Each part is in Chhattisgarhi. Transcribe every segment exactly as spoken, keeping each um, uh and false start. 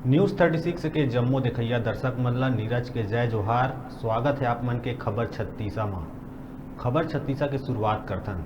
News thirty six के जम्मो देखइया दर्शक मन ला नीरज के जय जोहार। स्वागत है आप मन के खबर छत्तीसा म। खबर छत्तीसा के शुरुआत करथन।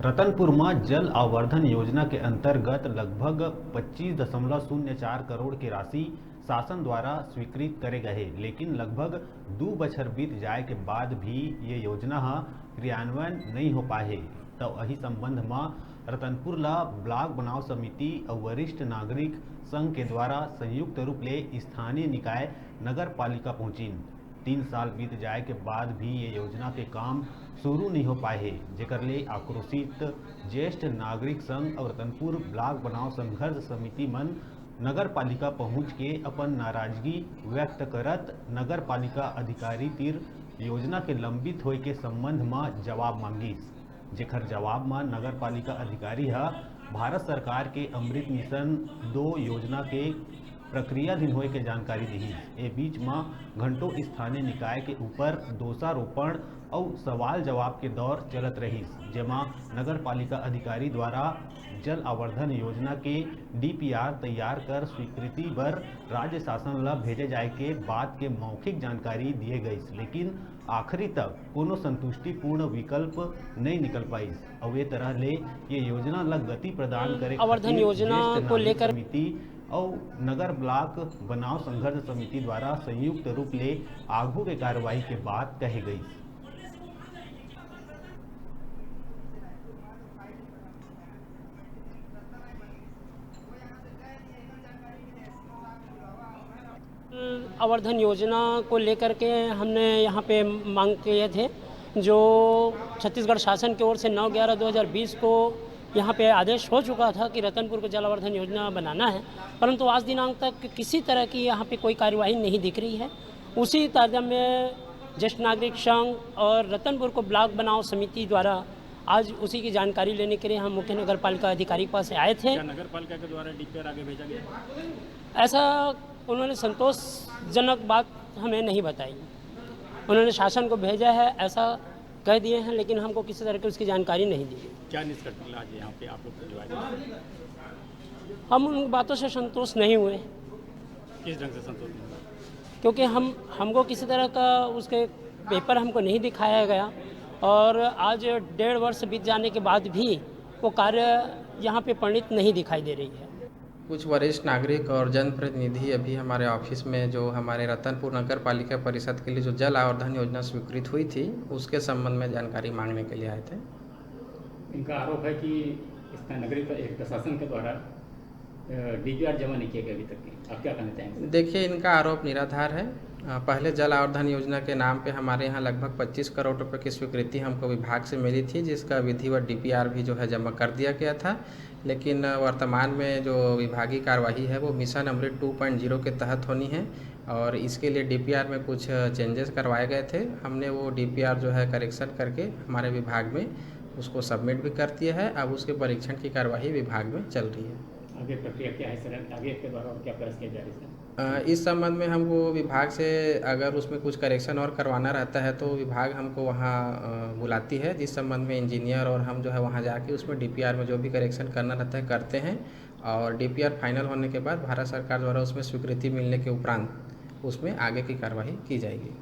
रतनपुर म जल आवर्धन योजना के अंतर्गत लगभग पच्चीस दशमलव शून्य चार करोड़ के राशि शासन द्वारा स्वीकृत करे गए हे, लेकिन लगभग दू बछर बीत जाए के बाद भी ये योजना ह क्रियान्वयन नइ हो पाए हे। त अही संबंध म रतनपुर ला ब्लॉक बनाव समिति अउ वरिष्ठ नागरिक संघ के द्वारा संयुक्त रूप ले स्थानीय निकाय नगर पालिका पहुंचिन। तीन साल बीत जाए के बाद भी ये योजना के काम शुरू नहीं हो पाए हे, जेकर ले आक्रोशित ज्येष्ठ नागरिक संघ अउ रतनपुर ब्लॉक बनाव संघर्ष समिति मन नगर पालिका पहुंच के अपन नाराजगी व्यक्त करत नगर पालिका अधिकारी तिर योजना के लंबित होए के संबंध म जवाब मांगिस, जेकर जवाब म नगर पालिका अधिकारी ह भारत सरकार के अमृत मिशन दो योजना के प्रक्रियाधीन होए के जानकारी दिहिस। ए बीच म घंटों स्थानीय निकाय के ऊपर दोषारोपण अउ सवाल जवाब के दौर चलत रहिस, जेमा नगर पालिका अधिकारी द्वारा जल आवर्धन योजना के डीपीआर तैयार कर स्वीकृति बर राज्य शासन ल भेजे जाए के बात के मौखिक जानकारी दिए गइस, लेकिन आखिरी तक कोनो संतुष्टिपूर्ण विकल्प नइ निकल पाइस। अउ ए तरह ले ये योजना ल गति प्रदान करे आवर्धन खातिर योजना ज्येष्ठ को नागरिक लेकर समिति अउ नगर ब्लॉक बनाव संघर्ष समिति द्वारा संयुक्त रूप ले आगू के कार्रवाई के बात कहे गइस। आवर्धन योजना को लेकर के हमने यहाँ पे मांग किए थे, जो छत्तीसगढ़ शासन की ओर से नौ ग्यारह दो हज़ार बीस को यहाँ पे आदेश हो चुका था कि रतनपुर को जल आवर्धन योजना बनाना है, परंतु आज दिनांक तक किसी तरह की यहाँ पे कोई कार्यवाही नहीं दिख रही है। उसी तारतम्य में ज्येष्ठ नागरिक संघ और रतनपुर को ब्लॉक बनाव समिति द्वारा आज उसी की जानकारी लेने के लिए हम मुख्य नगर पालिका अधिकारी के पास आए थे। क्या नगर पालिका के द्वारा डीपीआर आगे भेजा गया? ऐसा उन्होंने संतोषजनक बात हमें नहीं बताई। उन्होंने शासन को भेजा है ऐसा कह दिए हैं, लेकिन हमको किसी तरह की उसकी जानकारी नहीं दी। क्या निष्कर्ष निकला आज यहाँ पे आप लोग जो आए थे? हम उन बातों से संतुष्ट नहीं हुए। किस ढंग से संतुष्ट नहीं हुए? क्योंकि हम हमको किसी तरह का उसके पेपर हमको नहीं दिखाया गया और आज डेढ़ वर्ष बीत जाने के बाद भी वो कार्य यहाँ पे परिणित नहीं दिखाई दे रही है। कुछ वरिष्ठ नागरिक और जनप्रतिनिधि अभी हमारे ऑफिस में जो हमारे रतनपुर नगर पालिका परिषद के लिए जो जल आवर्धन योजना स्वीकृत हुई थी, उसके संबंध में जानकारी मांगने के लिए आए थे। इनका आरोप है कि स्थानीय नगरीय प्र-, एक प्रशासन के द्वारा, अ, डीपीआर जमा नहीं किया गया अभी तक के। आप क्या कहना चाहेंगे? देखिए, इनका आरोप निराधार है। अ, पहले जल आवर्धन योजना के नाम पे हमारे यहाँ लगभग पच्चीस करोड़ रुपए की स्वीकृति हमको विभाग से मिली थी, जिसका विधिवत डीपीआर भी जो है जमा कर दिया गया था। लेकिन वर्तमान में जो विभागीय कार्यवाही है, वो मिशन अमृत टू पॉइंट ज़ीरो के तहत होनी है और इसके लिए डीपीआर में कुछ चेंजेस करवाए गए थे। हमने वो डीपीआर जो है करेक्शन करके हमारे विभाग में उसको सबमिट भी कर दिया है। अब उसके परीक्षण की कार्यवाही विभाग में चल रही है। आगे प्रक्रिया क्या है सर? आगे आपके द्वारा और क्या प्रयास किया जा रहा है सर? अ, इस संबंध में हमको विभाग से अगर उसमें कुछ करेक्शन और करवाना रहता है तो विभाग हमको वहाँ, अ, बुलाती है, जिस संबंध में इंजीनियर और हम जो है वहाँ जाके उसमें डीपीआर में जो भी करेक्शन करना रहता है करते हैं और डीपीआर फाइनल होने के बाद भारत सरकार द्वारा उसमें स्वीकृति मिलने के उपरांत उसमें आगे की कार्यवाही की जाएगी।